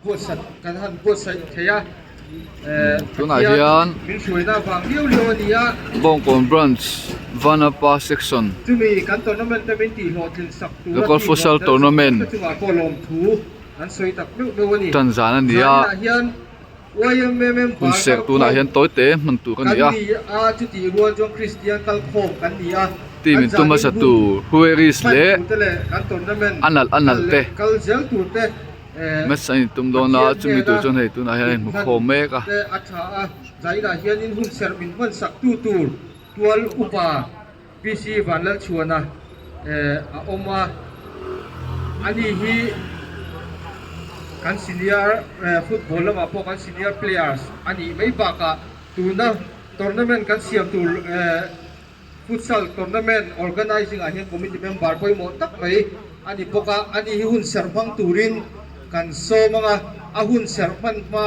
Buatsaih kan han buatsaih thei a, Tunah hian min hruaina avang viau viau a ni a. Bawngkawn Branch Vanapa Section Chumi kan tournament te min tihhlawhtlin sak tura Local team Futsal hlawh tel Tournament te chungah pawh lawmthu an sawi tak meuh meuh a ni. Tan zan a ni a. Zaninah hian YMMM Hun bar serh tunah kalkhawm hian tawi te hman tur a kan ni a. ni a, chutih rual chuan Kristian kalkhawm kan ni a. Team Kan in tum zanin hmasa hun tur Hueris hman leh tur te leh kan tournament a nalh a kal nalh leh te. kal zel tur te. Match an intum dawn a, chumi tur chuan hei tunah hian a inhmu khawm mek a. Te a tha a, zainah hianin hun serh min hman sak tu tur tual upa PC Vanlalchhuana a awm a, ani hi kan senior football lamah pawh kan senior players a nih mai bakah tuna tournament kan siam tur Futsal tournament organizing ah hian committee member pawimawh tak mai a ni bawk a, ani hi hun serh hmang turin kan sawm ang a, a hun serh hman hma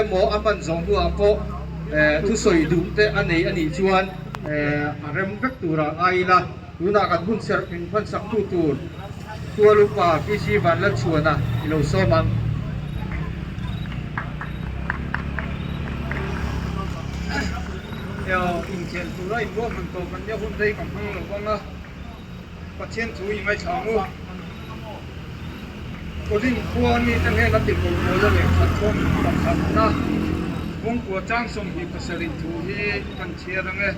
emaw a hman zawh hnuah pawh thusawi duh te a nei a nih chuan a rem vek turah ngai ila, tunah kan hun serh min hman sak tu tur Tual upa PC Vanlalchhuana i lo sawm ang. Inkhel tura inruahman tawh kan nia hun rei ka hmang lo vang a, Pathian thu i ngaithla ang u. Korin khua mite hnena tirhkoh Paula lehkha thawn pakhatna Bawngkua chang 27 thu hi kan chhiar ang e.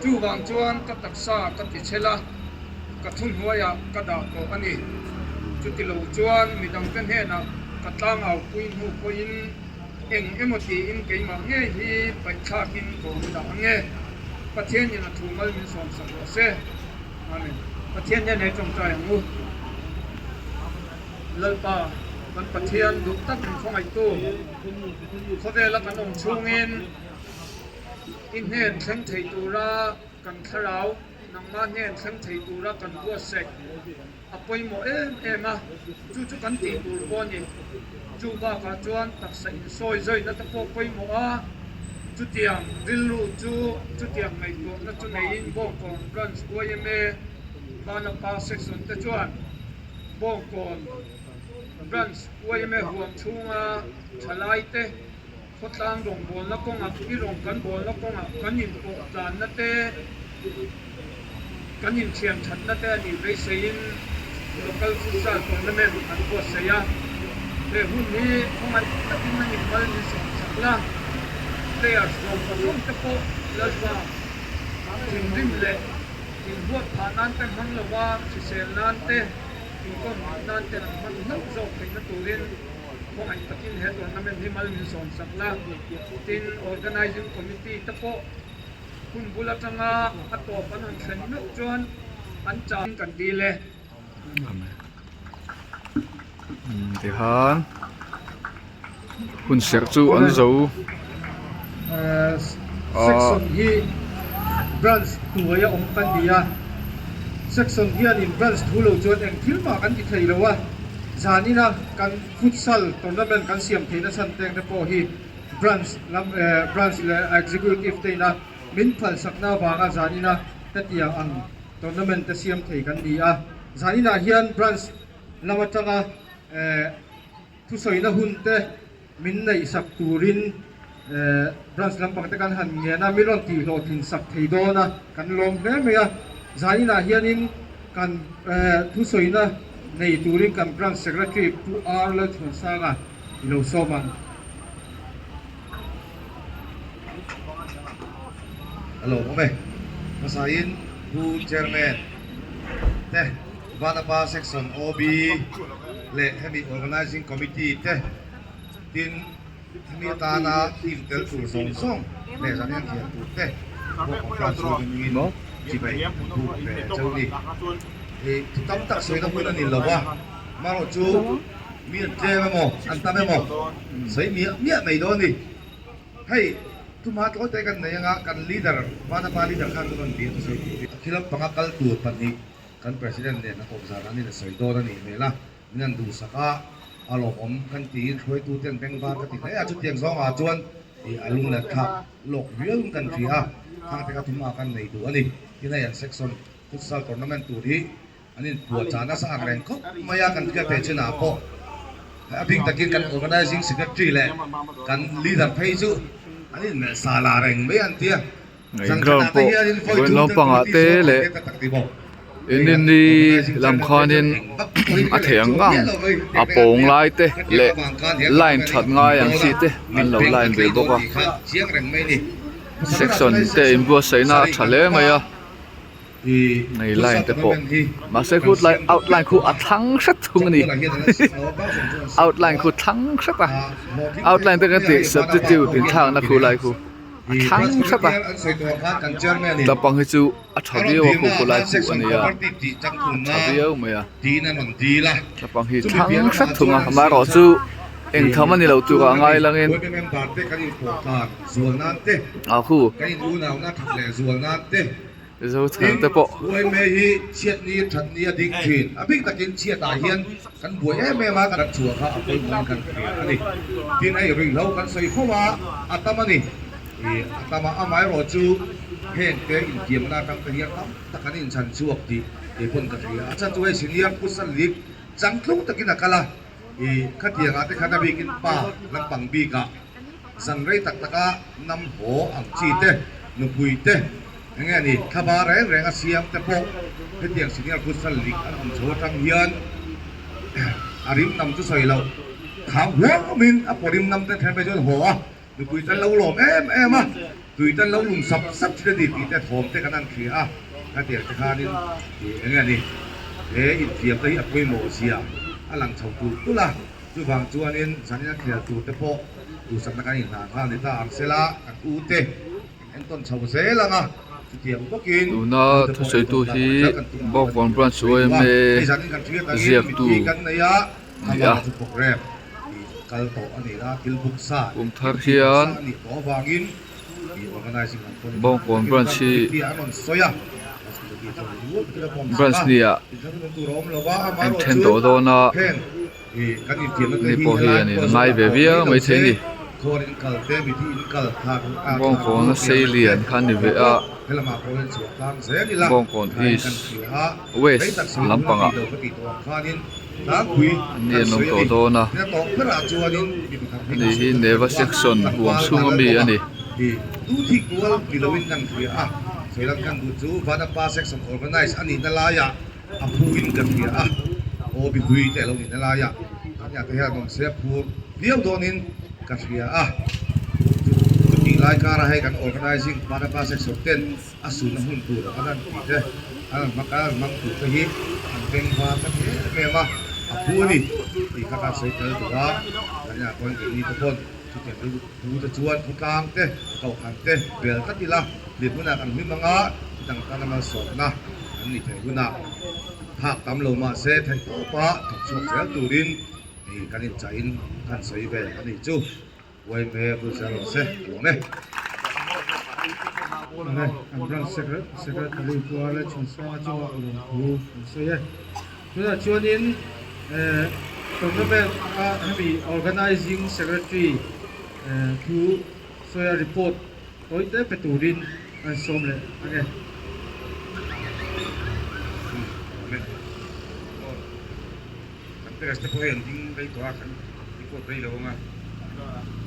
Chuvang chuan ka taksa ka ti chhel a, ka thuhnuaiah ka dah tawh a ni. Chutilo chuan midangte hnenah ka tlangaupui hnu pawhin Eng emaw tiin keimah ngei hi paihthlakin ka awm dah ang e. Pathianin a thu mal min sawm sak rawh se. Amen. Pathian hian he tawngtai ang u. Lalpa, kan Pathian duh tak min khawngaihtu, khawvela kan awm chhungin i hnen thleng thei tura kan thlarau nangmah hnen thleng thei tura kan buatsaih a pawimawh em em a, chu chu kan tih tur pawh a ni. Chu bakah chuan taksa insawi zawina te pawh pawimawh a, chutiang rilru chu chutiang ngaihtuahna chu neiin Bawngkawn Branch yma Vanapa Section te chuan Bawngkawn Branch yma huam chhunga thalaite khawtlang rawngbawlna kawngah i rawn kan bawlna kawngah kan inpawh tlanna te, Kan inthiam thatna te a nih beiseiin Local Futsal Tournament an buatsaih a, he hun hi khawngaih takin an inmal min sawm chak la, players 13 te pawh Lalpa thinrim leh inhuat phah nan te hmang lova hrisel nan te, inkawm hmuh nan te an hman hlauh zawk theihna turin khawngaih takin he tournament hi mal min sawm chak la, tin Organising Committee te pawh Hun bul atanga a tawp an han thlen meuh chuan an chang kan dil e. Tikhan hun serh chu an zo. Section hi branch hnuaia awm kan ni a, section hianin branch thu lo chuan eng thil mah kan ti thei lo a, zanina kan futsal tournament kan siam theihna chhan teng te pawh hi Branch lam branch leh executive te ina min phalsakna avanga zanina hetiang ang tournament te siam thei kan ni a. Zaninah hian branch lam atanga thusawina hun te min neihsak turin branch lampang te kan han ngen a, min rawn tihhlawhtlin sak thei dawn a, kan lawm hle mai a. Zaninah hianin kan thusawina nei turin kan branch secretary Pu R Lalchhuansanga I lo sawm ang. Hello awm e. Hmasain Pu Chairman te, Vanapa Section OB leh hemi Organising Committee te tin hemi atana team tel tur zawng zawng leh zan hian thian tur te pawh conference room hmingin chibai an buk ve cheu ni. Thu tam tak sawina hun a ni lo va, amaherawhchu Mi an tlem emaw, an tam emaw sawi miah miah mai dawn ni. Hei, thuma tlawi te kan nei anga kan leader, Vanapa leader khan kan rawn bia chu sawi tur hi. Thil lampanga kal tur pahnih kan president nen a kawm zan an in a sawi dawn a nih hmel a, min an duhsak a, a lawmawm kan tiin hruaitu ten bengvar ka ti hle a, chutiang zawngah chuan ih a lung let thlak lawk viau in kan hria a, khang te kha thuma kan nei duh a ni. Tin hei an section futsal tournament tur hi An inpuah chah nasa ang reng khawp mai a, kan hriat theih chinah pawh A bik takin kan Organising Secretary leh kan Leader phei chu an inmelh sa la reng mai an tia. Hei ground pawh vawiin lampangah te leh inrinni lam khanin a theih ang ang a pawng lai te leh line that ngai ang chi te an lo line ve bawk a section te inbuatsaihna a tha hle mai a. Nei line te pawh mahse khu tlai outline khu a thlang hret thung a ni outline khu thlang hret a outline te kan tih substitute inthlakna khu lai khu a thlang hret a tlapang hi chu a tha viau a khu khu lai khu a nia a tha viau mai a tlapang hi thlang hret thung a amaherawhchu engtham a ni lo turah ngai langin a khu. Mizo chhan te pawh. Uaime hi chhiatni thatni a ding thin. A bik takin chhiatah hian kan buai em em a, kan chhuah kha a pawimawhin kan hria a ni. Tin hei ruihhlo kan sawi fo a, a tam a ni. Ih a tam a, amaherawh chu heng te intiamna atang te hian tam tak an inchhan chhuak tih kei pawn ka hria. A chhan chu hei senior futsal league changtlung takin a kal a, ih khatiangah te khan a bikin pa lampang bikah, Zan rei tak taka nam haw ang chi te, nupui te, eng nge ni, thlava reng reng a siam te pawh hetiang senior futsal league an awm chho atang hian a rim nam chu sawi loh thang huamin a pawrim nam te then phei chuan haw a, nupui te an lo lawm em em a, tui te an lo lum sap sap thin a ni tih te thawm te kan han hria a, hetiang te khanin eng nge ni, he inthiam te hi a pawimawh zia a lang chho tulh tulh a. Chuvang chuanin zanin a khel tur te pawh duhsakna kan inhlan nghal ni ta ang sela, kan u te kan entawn chho zel ang a, chutiang bawkin Tuna u te pawh thusawitu entawn tlak hi ang zel kan tum ang Bawngkawn kan tih Branch kan sawi duh a. yma Hei zanin kan hriat angin ziaktu mitthi kan nei a, a ni a. amah chu programme tih kal tawh a ni a, thil buk sa, Kum thar thil tih buk hian sa a nih tawh avangin ih organising lam pawhin Bawngkawn takin Branch Branch hi Committee ah an rawn sawi a, Branch Committee chuan ul takin a pawm sak Branch a, ni-ah inthlahrun tur a awm lo va, an amaherawh then chu tawh dawn a. heng Ni pawh hi an inngai ve viau mai thei a ni. Bawngkawn a sei lian kha a ni ve a, Bawngkawn East, West lampangah an ni an awm tawh dawn a, ani hi Neva section huam chhunga mi a ni. A phuin ka hria a, aw bihui te a lo nih na laia kan nia te hian awm se a phur viau dawnin ka hria a. Chutih lai kara hei kan organising Vanapa section ten a sunna hun tur an han tih te, an han hmang an han hmang tur te hi an veng var ta em em a, a phu a ni tih kha kan sawi tel duh a, kan nia pawhin keini te pawn chutiang rilru pu te chuan khawtlang te, kohhran te bel tlat ila hlim hunah kan hlim ang a, chutang tana malsawmna. An ni theih hunah phak tam lo mah se theih tawpa thawk chhuak zel turin hei kan inchaihin kan sawi ve a nih chu. Yma bul zel rawh se ka lawm e. Awle, kan Branch Secretary Pu Arle Chhunsanga chungah lawmthu kan sawi e. Tunah chuanin tournament a hemi Organising Secretary thu sawia report Tawi te pe turin an sawm leh ang e. Kan parents te pawh hei an ding rei tawh a, kan report rei lo ang a,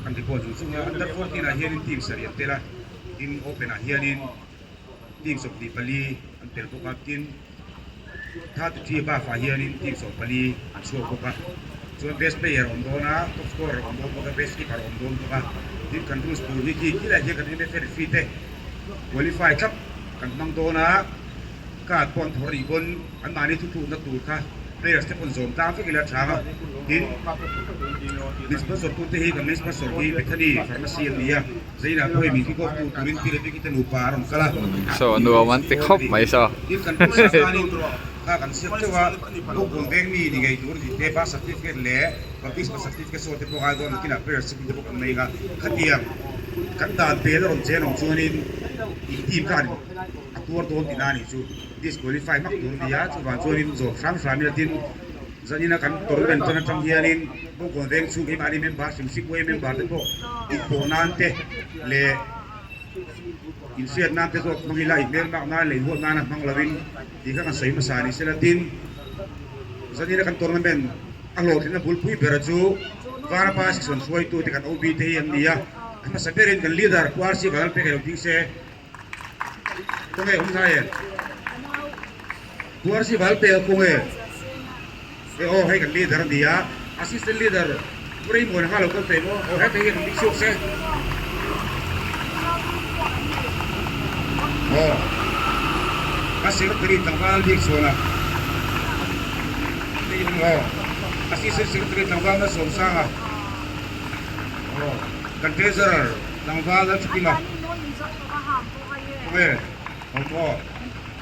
kan report zung zung a, under 14 ah hianin team sarih an tel a, tin open ah hianin team 24 an tel bawk a, tin 33 above ah hianin team 14 an chhuak bawk a, chuan best player a awm dawn a, top scorer a awm dawn bawk a, best keeper a awm dawn bawk a, tin kan rules tur hi khi khilai hian kan MFA referee te qualify thlap kan hmang dawn a, card pawh an thawr rih pawn anmahni thuthlukna tur kha players te pawn zawm tlang vek ila a chang a, tin min sponsor tute hi kan main sponsor hi Bethany Pharmacy an ni a. Zainah pawh hei min kick off tu turin Pi Rebecca te nupa a rawn kal a. Saw a nuam an ti khawp mai saw. Tin kan pawisa khanin kha kan siam teuh a, Bawkbawn veng mi ni ngei tur tih te, birth certificate leh baptisma certificate saw te pawh ngai dawn nakinah prayer sikul te pawh kan nei a, khatiang kan dan pel a rawn chen awm chuanin in team khan a tuar dawn tihna a nih chu disqualify hmak tur a ni a, chuvang chuanin zawm hram hram ila tin Zanina kan tournament tan atang hianin Bawngkawn veng chhung keimahni member hrim hrim UA member te pawh inpawh nan te leh inhriat nan te zawk hmang ila inhmelmak nan leh inhuat nana hmang lovin tih kha kan sawi hmasa ni sela tin Zanina kan tournament A hlawhtlinna bulpui bera chu Vanapa section hruaitute kan OB te hi an ni a, a hmasa berin kan leader Pu RC Vanlalpek a lo ding se. Khawnge awm hnai em? Pu RC Vanlalpek a khawnge? E aw hei kan leader a ni a, assistant leader Pu Raymond kha lo kal teh maw? Aw hetah hian an ding chhuak se. Aw ka secretary tlangval bik chuan a hei awm aw assistant secretary tlangval na sawmsang a aw kan treasurer tlangval Lalthakima khawnge awm aw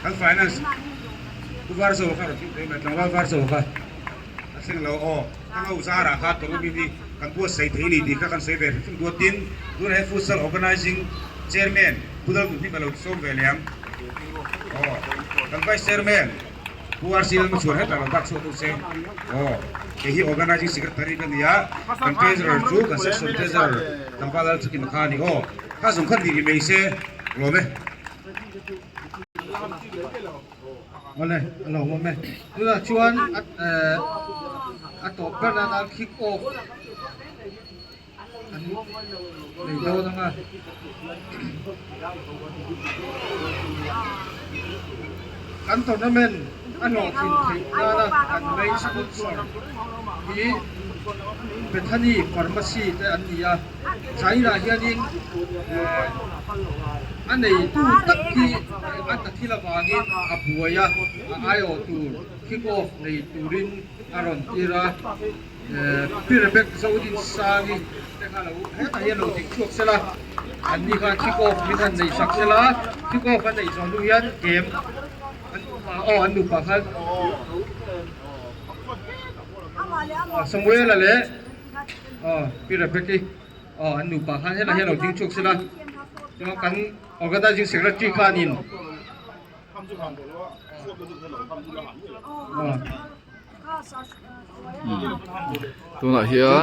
kan finance Pu Varzo kha rawn thleng teh mai tlangval Varzo kha. A thleng lo aw, ka ngo zarah kha tournament hi kan buatsaih thei a ni tih kha kan sawi ve hrim hrim duat. Tin, tunah hian Futsal Organising Chairman Pu Dalhmun hi ka lo sawm ve leh ang. Aw, kan Vice Chairman Pu RC Lalmuchhuan hetah lo dak chhuak deuh se. Aw, kei hi Organising Secretary ka ni a, kan Treasurer chu kan Section Treasurer Tlangval Lalthakima kha a ni aw. Kha zawng khan nih ri mai se, lawm e. Awle a lo awm e. Tunah chuan a tawp ber nana kick off an nei dawn ang a. Kan tournament a hlawhtlin theih nana kan main sponsor hi Bethany Pharmacy te an ni a. China hianin a neitu tak hi a hna thil avangin a buai a, a aiawh tur kick off nei turin a rawn tir a, Pi Rebecca Zodinsangi te kha lo hetah hian lo ding chhuak sela, an ni khan kick off min han nei sak sela, kick off a neih zawh hnu hian game an aw an nupa khan Samuel-a leh. Aw Pi Rebecca-i aw an nupa khan helai hian lo ding chhuak sela chuan kan organizing secretary khanin Tunah hian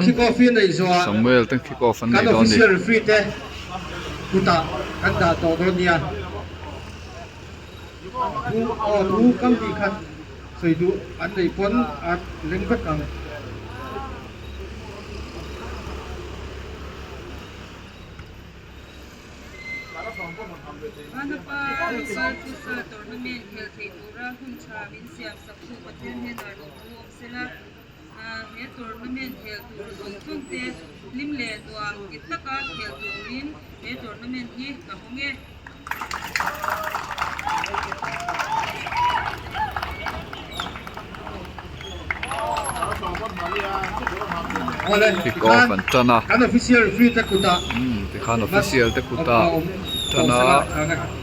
Samuel ten kick off an nei dawn a ni. Kan official referee te kutah kan dah tawh dawn nia. Thu aw thu kam tih khat sawi duh an neih pawn a leng vek ang. Vanapa Local Futsal Tournament khel thei tura hun tha min siam sak chu Pathian hnenah lawmthu awm sela, he tournament khel tur zawng zawng te hlim leh nuam ti taka khel turin he tournament hi ka hawng e. Kick off an tan a Kan official referee te kutah tikhan official te kutah tan a.